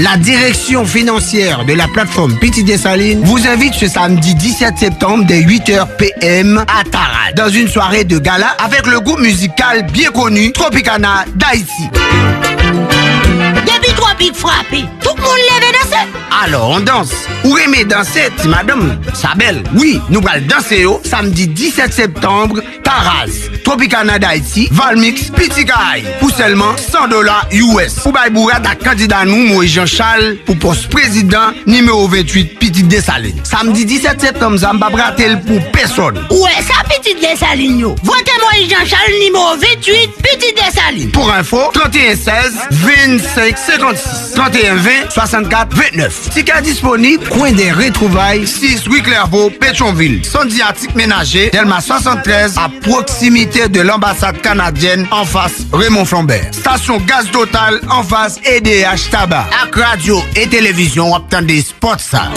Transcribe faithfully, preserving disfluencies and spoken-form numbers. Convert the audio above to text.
La direction financière de la plateforme Pitit Desalin vous invite ce samedi dix-sept septembre dès huit heures P M à Taraz dans une soirée de gala avec le groupe musical bien connu Tropicana d'Haïti. Depi Tropik frape, tout moun leve danse. Alors on danse. Ou renmen danse, ti madanm? Sa bèl. Wi, nou pral danse yo samedi dix-sept septembre Taraz, Tropicana d'Haïti, Valmix, Piti Kay, pou sèlman san dola U S. Pou bay bourad ak kandida nou, Moïse Jean Charles, pou pòs prezidan nimewo venntuit Pitit Desalin. Samdi disèt septanm sa, m p ap rate l pou pèsòn. Ou wè sa, Pitit Desalin yo? Vote Moïse Jean Charles nimewo venntuit, Pitit Desalin. Pou enfo, trant e en sèz, vennsenk senkannsis, trant e en ven, swasannkat vennèf. Tikè disponib, Coin des Retrouvailles, sis ri Clairvaux, Petyonvil. Santi atik menaje, Dèlma swasanntrèz, a pwoksimite de lanbasad kanadyèn, anfas Raymond Flambert. Stasyon gaz Total, anfas E D H Taba. Ak radyo e televizyon, w ap tande spòt sa.